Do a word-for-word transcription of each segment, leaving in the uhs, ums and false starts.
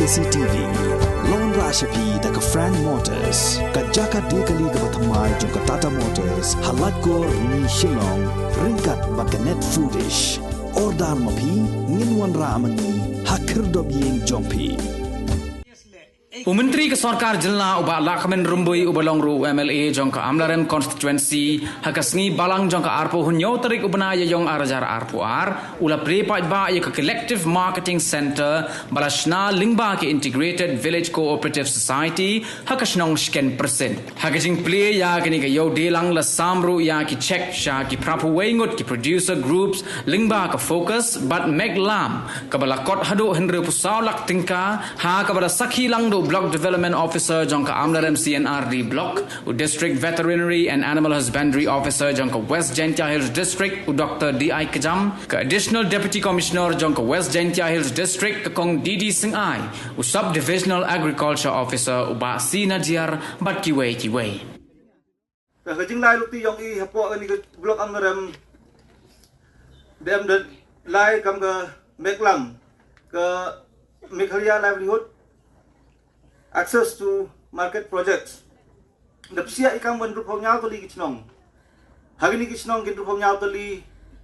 C T V. Long ra sha phi da ka Frank Motors, ka jaka de kali kaba thymmai jong ka Tata Motors, ha Laitkor, Rni, Shillong, ryngkat bad ka Net Foodish. Order ma phi, ngin wanrah ma ngi ha khyrdop ïing jong phi. U Myntri ka Sorkar Jylla u Bah Lahkmen Rymbui uba long ruh u M L A jong ka Amlarem Constituency, ha ka sngi Balang jong ka arphew hynñiew tarik u bnai Ïaiong ar hajar arphew ar, u la plie paidbah ïa ka Collective Marketing Centre ba la shna lyngba ka Integrated Village Cooperative Society ha ka shnong Shkenpyrsit. Ha ka jingplie ïa kane ka ïewdei lang la sam ruh ïa ki cheque sha ki phraphew wei ngut ki producer groups lyngba ka FOCUS bad MEGLAM, kaba la kot haduh hynriewphew saw lak tyngka, ha kaba la sakhi lang da u Block Development Officer jong ka Amlarem C&RD Block, u District Veterinary and Animal Husbandry Officer jong ka West Jaintia Hills District, u Doktor D I Kjam, ka Additional Deputy Commissioner jong ka West Jaintia Hills District, ka Kong D D Syngai, u Sub Divisional Agriculture Officer, u Bah C Najiar, bad kiwei kiwei. Ka jingleit lynti jong i hapoh kane ka Block Amlarem, da em da lai kam ka MEGLAM, ka Meghalaya Livelihood Access to Market Projects. Da psiah i kam ban hynriewphew hynñiew tylli ki chnong. Ha kine ki chnong ki hynriewphew hynñiew tylli,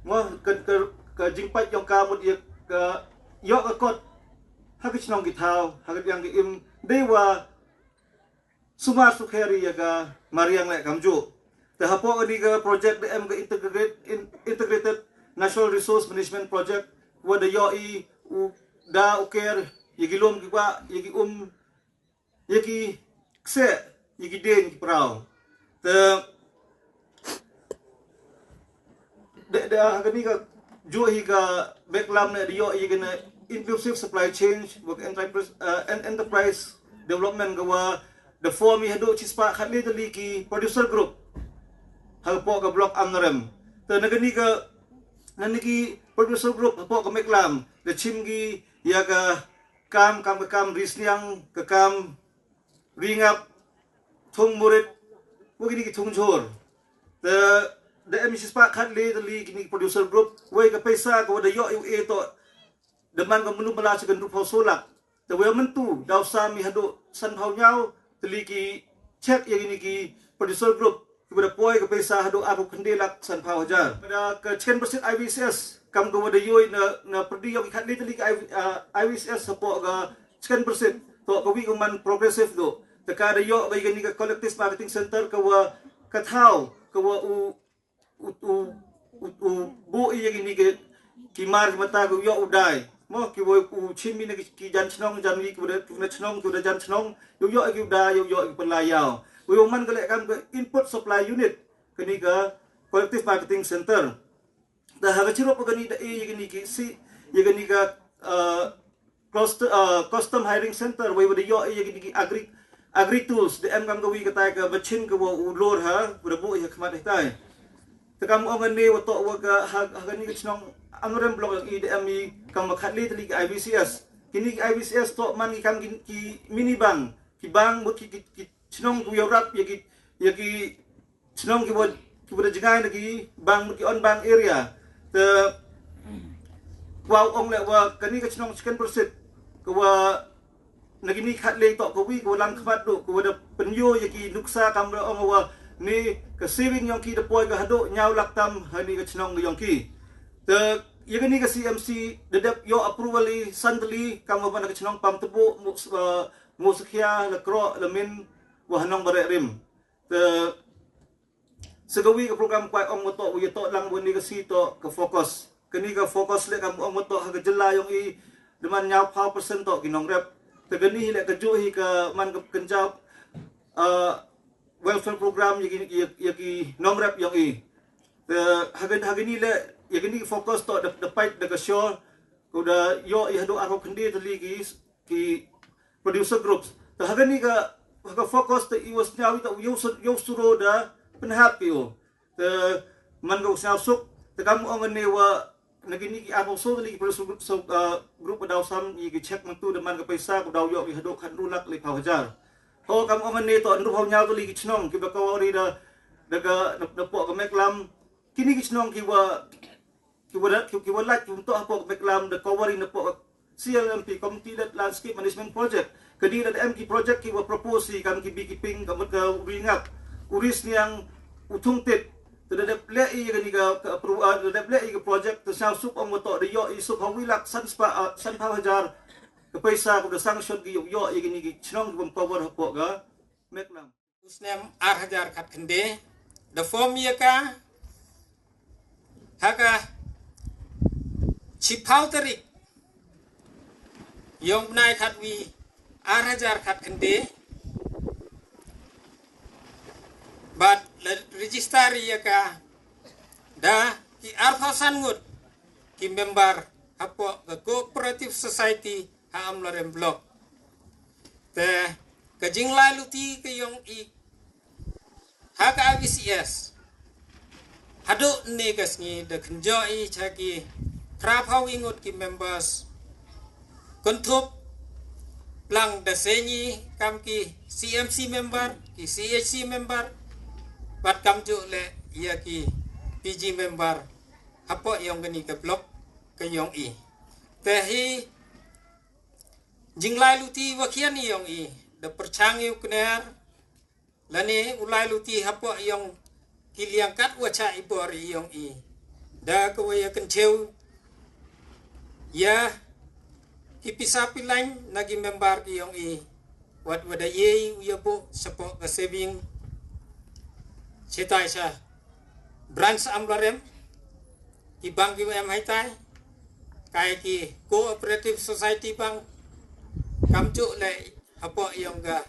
mo, ka, ka, ka jingpait jong ka mut ïa ka, ïoh ka kot ha ki chnong ki thaw, ha ka liang ka im, dei wa sumar sukher ïa ka mariang leh kamjooh. Te hapoh kane ka project da em ka integrate, in, Integrated Natural Resource Management Project, wa da ïoh i u da u ker ïa ki lum ki bah, ïa ki um, ïa ki kseh, ïa ki dieng ki praw. Te da, da ha kane ka juh hi ka MEGLAM ne da ïoh ïa kane inclusive supply chain, wa ka enterprise, eh, en-, enterprise development ka wa da form i haduh shispah khatlai tylli ki producer group hapoh ka Block Amlarem. Te na kane ka, na kine ki producer group hapoh ka MEGLAM da shim ki ïa ka kam, kam ka kam ri sniang, ka kam ri ngap, thung murit, wa kine ki thung jhur. Te da em shispah khatlai tylli kine ki producer group, wei ka pisa ka wa da ïoh i u e toh da man ka mulu mala sha ka hynriewphew saw lak. Te wei mynta daw sam i haduh sanphew hynñiew tylli ki cheque ïa kine ki producer group, kiba da poi ka pisa haduh arphew khyndai lak sanphew hajar. Bad ka Shkenpyrsit I V C S, kam ka wa da ïoh i na, na pyrdi ïoh ki khatlai tylli ki I V, ah, I V C S hapoh ka Shkenpyrsit, toh ka wi ka man progressive duh. Te ka da ïoh ka ïa kane ka Collective Marketing Centre ka wa ka thaw, ka wa u, u, u, u, u buh ïa kine ki, ki mar ki mata ka ïoh u dai. Mo, ki wa u shim i na ki, ki jan shnong, jan wi ki wa da, ki wa da shnong, ki wa da jan shnong, ïoh ïoh ki u dai, ïoh ïoh ki pynlai ïaw. Wa ïoh man ka leh kam ka input supply unit, kane ka Collective Marketing Centre. Te ha ka chirup kane da e ïa kine ki si, ïa kane ka, uh, cluster, uh, custom hiring center, wei wa da ïoh ïa kine ki agri, agri tools, da em kam ka wi katai ka machine ka wa u lor ha, wa da buh ïa khmat hitai. Te kam ong ne wa toh wa ka ha, ha kane ka chnong Amlarem Block i da em i kam wa khatlai tylli ki I V C S. Kine ki I V C S toh man ki kam ki, ki mini bank, ki bank mut ki, ki, ki chnong ku ïarap ïa ki, ïa ki chnong ki wa, ki wa da jngai na ki bank mut ki on bank area. Te wa ong leh wa kane ka chnong Shkenpyrsit ka wa na kine khatlai toh ka wi ka wa lang khmat duh, ka wa da pynïoh ïa ki nuksa kam wa ong wa ne ka saving yong ki da poi ka haduh hynñiew lak tam ha ne ka chnong yong ki. Te ïa kane ka C M C da dep ïoh approval i san tylli kam wa ban ka chnong Pamtbu, Mu, uh, Musakhia, Lakroh, Lamin, wa ha Nongbaraihrim. Te sa ka wi ka program kwai ong wa toh, wa ïa toh lang wa ne ka si toh ka FOCUS. Kane ka FOCUS leh kam ong wa toh ha ka jylla yong i da man hynñiewphew percent toh ki nongrep. Te kane hi leh ka juh hi ka man ka kynjap, uh, welfare program ïa ki, ïa, ïa ki nongrep yong i. Te ha ka, ha kane leh ïa kane ka FOCUS toh da, da peit da ka shor, ka da ïoh i haduh arphew khyndai tylli ki, ki producer groups. Te ha kane ka, ha ka FOCUS te i wa sñiaw i ta u ïoh sur-, ïoh suro da pynhap ki u. Te man ka u sñiaw suk, te kam ong ne wa na kine ki arphew saw tylli ki producer group, so, uh, group wa daw sam ïa ki cheque mynta da man ka pisa ka daw ïoh ki haduh khathynriew lak laiphew hajar. Ho kam ong ne toh hynriewphew hynñiew tylli ki chnong kiba ka wari da, da ka, da, da poh ka MEGLAM. Kine ki chnong ki wa, ki wa da, ki, ki wa lait ki wa toh hapoh ka MEGLAM da ka wari na poh ka C L M P, Community Led Landscape Management Project. Kane da em ki project ki wa propose hi kam ki beekeeping, kam ka u ri ngap, u ri sniang, u thung tit. Te da dep leh i kane ka, ka approve, ah, da dep leh i ka project, te sñiaw suk ong wa toh da yoh i suk ha wi lak san spah, ah, san phaw hajar ka paisa ka da sanction ki yoh, yoh i kane ki chnong ki bym cover hapoh ka Meklam. U snem ar hajar khat khynde, da form ïa ka ha ka chiphaw tarik yong bnai khatwi ar hajar khat khynde, bad la register ïa ka da ki arphaw san ngut ki member hapoh ka Cooperative Society ha Amlarem Block. Te ka jinglai luti ka yong i ha ka I V C S, haduh ne ka sngi da kynjoh i cha ki phraphaw wi ngut ki members, kynthup lang da sñi kam ki C M C member, ki C H C member, bad kamjuh leh ïa ki P G member hapoh yong kani ka block ka yong i. Te hi jinglai luti wa khian i yong i da pyrchang ïa u kner, lane u lai luti hapoh yong ki liang kat wa cha i bor i yong i, da ka wa ïa kynchew ïa ki pisa pilain na ki member ki yong i, wat wa da ïei u ïa buh shapoh ka saving chetai cha branch Amlarem, ki bank ki wa em haitai, kai ki Cooperative Society Bank, kamjuh leh hapoh yong ka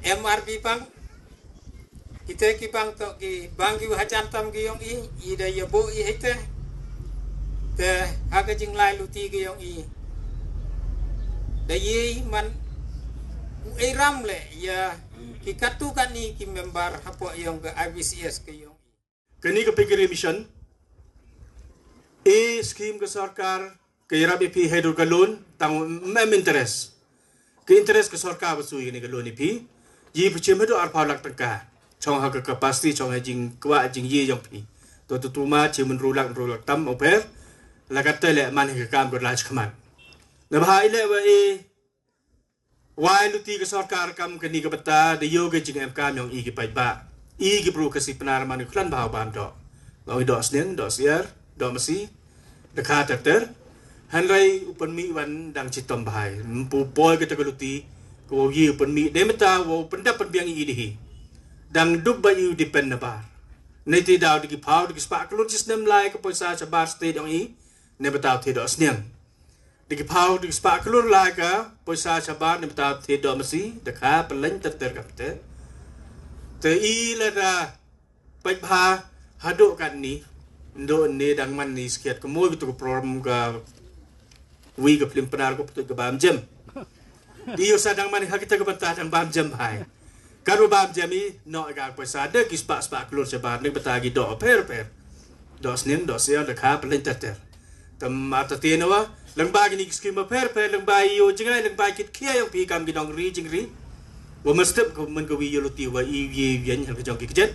M R B Bank. Kite ki bank toh ki bank ki wa hajan tam ki yong i, i da ïa buh i haite. Te ha ka jinglai luti ki yong i, da ïei man u ei ram leh ïa ki katu kani ki member hapoh yong ka I V C S ki yong i. Kani ka piggery mission, e scheme ka sorkar ka ïarap ïa phi hei dur ka loan, tang em interest. Ka interest ka sorkar ba sui kani ka loan ïa phi. Yi phi chim haduh arphaw lak tyngka. Chong ha ka capacity, chong ha jingkwah jingïe jong phi. To to tuma chim hynriew lak, hynriew lak tam u pher. La katte leh man hi ka kam ka lach khmat. Na bha i leh wa e wai luti ka sorkar kam kani ka bynta da ïoh ka jingem kam yong i ki paidbah. I ki bru ka si Pnar man ka khlan bha u bam doh. Nga ong i doh sniang, doh siar, doh masi, da kha ter ter. Hynrei u pynmih wan dang chitom bha i. Mpu poi ka ta ka luti, ka wow yi u pynmih, da mynta wow pyndap pynbiang i di hi. Dang duk ba i u depend na bar. Nei ti daw da ki phaw, da ki spah klur chi snem lai ka poisa cha bar state yong i, ne mynta u thie doh sniang. Da ki phaw, da ki spah klur lai ka poisa cha bar ne mynta thie doh masi, da kha pynleng ter ter ka pynte. Te i la da peit bha haduh katni, ndoh ne dang man ni skhiat ka moi ka tu ka program ka wi ka film Pnar ka pyntu ka bam jem. Di yosa dang man ha kita ka bynta dang bam jem bha i. Ka ru bam jem i, noh ka poisa da ki spah spah klur cha bar, ne bynta ki doh pher pher. Doh sniang, doh siar, da kha pynleng ter ter. Te ma ta tien wa, lyngba kini ki scheme pher pher, lyngba i yoh jingai, lyngba kit khia yong phi kam ki nongri jingri. Wa mynstep ka man ka wi yoh luti wa i wi wi hal ka jong ki kjet.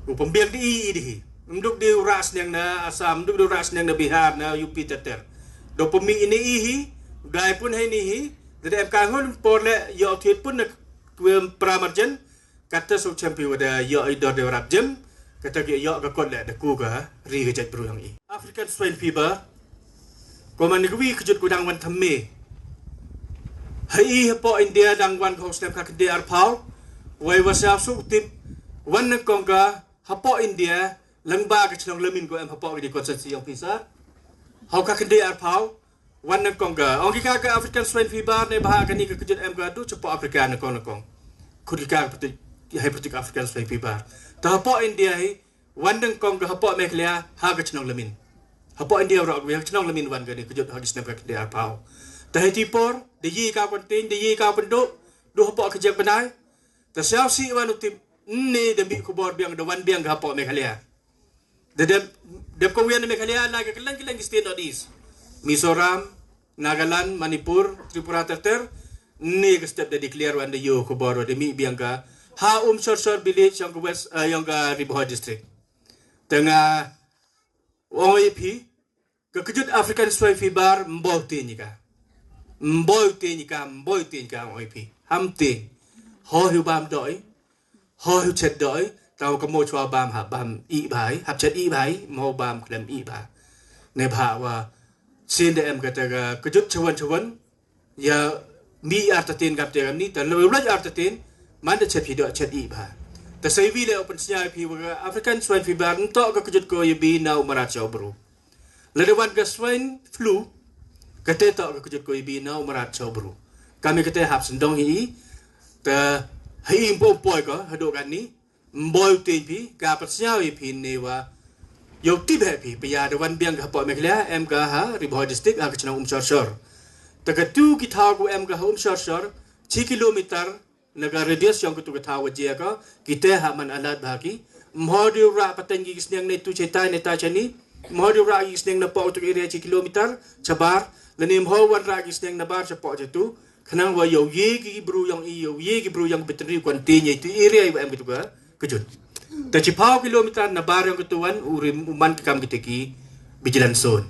Wa pynbiang di i, i di hi. Mduk di u rah sniang na Assam, mduk di u rah sniang na Bihar, na U P ter ter. Da pynmih ini i hi, dai pun hai ni hi, da em ka ngun por leh yoh thied pun na kwem pramarjan, kata suk champion wa da yoh i dor da rap jem, kata ki yoh ka kot leh da ku ka ri ka jait bru yong i. African swine fever, ko man ka wi ka jut ku dang wan thamme. Ha i hapoh India dang wan ka hok snem ka kynde arphaw, wai wa sa suk tip, wan nang kong ka hapoh India, lyngba ka chnong Lamin ko em hapoh ka di constituency yong pisa. Hau ka kynde arphaw, wan nang kong ka. Ong ki ka ka African swine fever ne bha kani ka kjut em ka du chapoh Africa nang kong nang kong. Khut ki ka ka pyrtuit, hai pyrtuit African swine fever. Ta hapoh India hi, wan nang kong ka hapoh Meghalaya, ha ka chnong Lamin. Hapoh India rok ha ka chnong Lamin wan kani ka kjut ha ki snem ka kynde arphaw. Ta hai ti por, da yi ka contain, da yi ka pynduh, du hapoh ka jek benai. Ta siaw si wan u tip, ne da mih khubor biang, da wan biang ka hapoh Meghalaya. Da dep, dep ko wian Meghalaya, la ka kylleng kylleng ki state North East. Mizoram, Nagaland, Manipur, Tripura ter ter, ne ka step da declare wan da yoh khubor wa da mih biang ka ha Umsorshor village yong ka West, eh, yong ka Ri Bhoi district. Te nga ong i phi, Ka kjut African Swine Fever, mboy tieng ïa ka. Mboy tieng ïa ka, mboy tieng ïa ka, ong ïa phi. Ham tieng. Ho hi u bam doi. Ho hi u chet doi. Taw ka mo chwa bam ha bam i bhai. Hap chet i bhai. Mo bam klem i bhai. Ne bha wa. Sien da em kata ka kjut chawan chawan. Ïa mi artatien gam te gam ni, ta lewlej artatien, man da chet phi da chet i bha. Ta sei wi le open sñiaw phi wa ka African Swine Fever, nto ka kjut ko ïa bi na u marat cha u bru. Lada wan ka swine flu, kate to ka kjut ko ïa bi na u marat cha u bru. Kami kate hap sendong hi, ta hi impo poi ko, hado kan ni, mboy tieng phi, ka pat sñiaw ïa phi ne wa. Yow tip heh phi, phi ïa da wan biang ka hapoh Meghalaya, em ka ha, Ri Bhoi District, ha ka chnong Umshorshor. Ta ka tu ki thaw ko em ka ha Umshorshor, chi kilometer, na ka radius yong ka tu ka thaw wa jia ka, ki te ha man alat bha ki. Mho diu ra pateng ki sniang ne tu chetai ne ta chani. Mho diu ra ki sniang na poh tu area chi kilometer, chabar. Lane mho wan ra ki sniang na bar cha poh cha tu. Khnang wa yow ye ki bru yong i, yow ye ki bru yong veterinary kwan tieng ïa tu area i wa em ki tu ka, kjut. Ta chiphaw kilometer na bar yong ka tu wan, u rim, u man ka kam ki te ki, vigilance zone.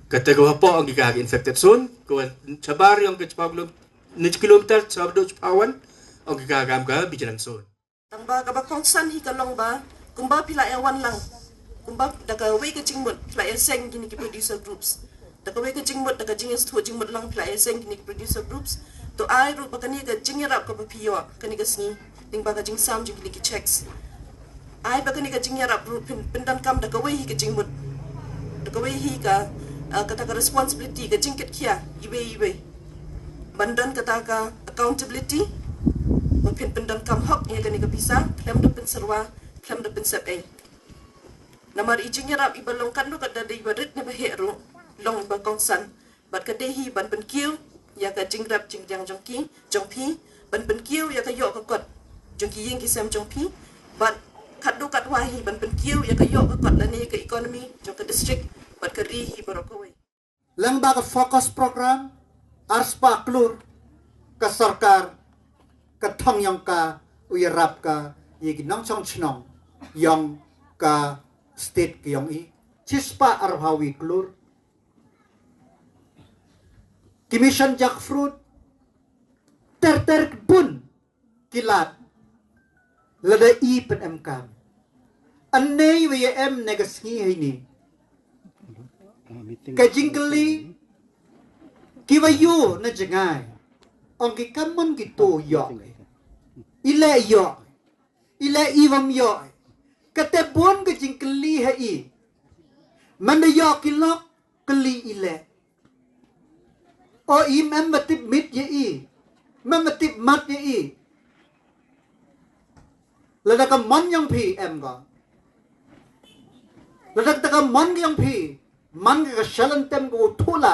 Kata ka wa poh ong ki ka infected zone, ka wan chabar yong ka chiphaw kilometer, ne chi kilometer, chiphaw do chiphaw wan, ong ki ka kam ka vigilance zone. Tang ba kaba kongsan hi ka long ba, kumba phi la ïa wan lang. Kumba da kawei ka jingmut, phi la ïa seng kini ki producer groups. Da kawei ka jingmut, da ka jingïastuh jingmut lang phi la ïa seng kini ki producer groups. To ai ruh ba kani ka jingïarap kaba phi ïoh, kani ka sngi. Lyngba ka jingsam jong kini ki checks. Ai ba kani ka jingïarap ruh pyn, pyndonkam da kawei hi ka jingmut. Da kawei hi ka, ah, kata ka responsibility, ka jingkitkhia, iwei iwei. Ban don kata ka accountability, ba phin pyndonkam hok ïa kani ka pisa, khlem da pynsyrwa, khlem da pynsep ei. Namar i jingïarap iba long katno katne da iba rit ne ba heh ruh, long iba kongsan. Bad ka dei hi ban pynkiew ïa ka jingrep jingriang jong ki, jong phi, ban pynkiew ïa ka ïoh ka kot jong ki ïing ki sem jong phi, bad katno katwa hi ban pynkiew ïa ka ïoh ka kot lane ka economy jong ka district, bad ka ri hi baroh kawei. Lyngba ka focus program, arspah klur, ka sorkar, ka thong yong ka, u ïarap ka, ïa ki nongchong chnong, yong ka state ka yong i, chispah arphaw wi klur. Ki mission jackfruit, ter ter bun, ki lad, lada i pynemkam. Ynne wa ïa em ne ka sngi hei ni. Ka jingkylli, ki wa ïoh na jngai. Ong ki kam mon ki to ïoh. I leh ïoh. I leh i wam ïoh. Kate bun ka jingkylli ha i. Manda ïoh ki lok, kylli i leh. O i mem ba tip mit ïa i. Mem ba tip mat ïa i. Lada ka mon yong phi em ko. Lada ka mon yong phi. Man ka shalynter ka u thula.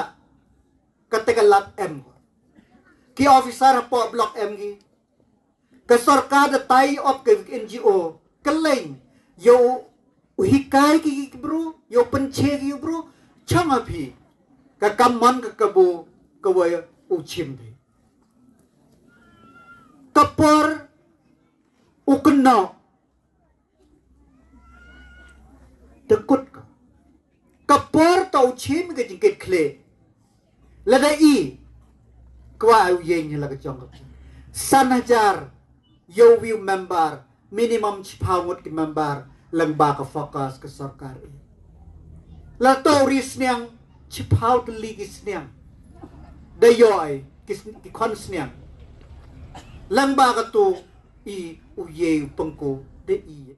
Kate ka lad em ko. Ki officer hapoh block em ki. Ka sorkar da tie up ka N G O. Ka leng. Ïa u hikai ki ki bru. Ïa u pynche ki bru. Chang ha phi. Ka kam man ka kabu. Ka wa u chim phi. Ka por u kynnoh. Te kut ko. Ka por ta u chim ka jingkit khlieh. Lada i. Kwah u ïeng la ka jong ka. San hajar. Ïa u wi u member. Minimum chiphaw ngut ki member. Lyngba ka focus ka sorkar i. La to u ri sniang. Chiphaw tylli ki sniang. Da ïoh i. Ki, sn- ki khon sniang. Lyngba ka tu i u ïeng u pynku. Da i.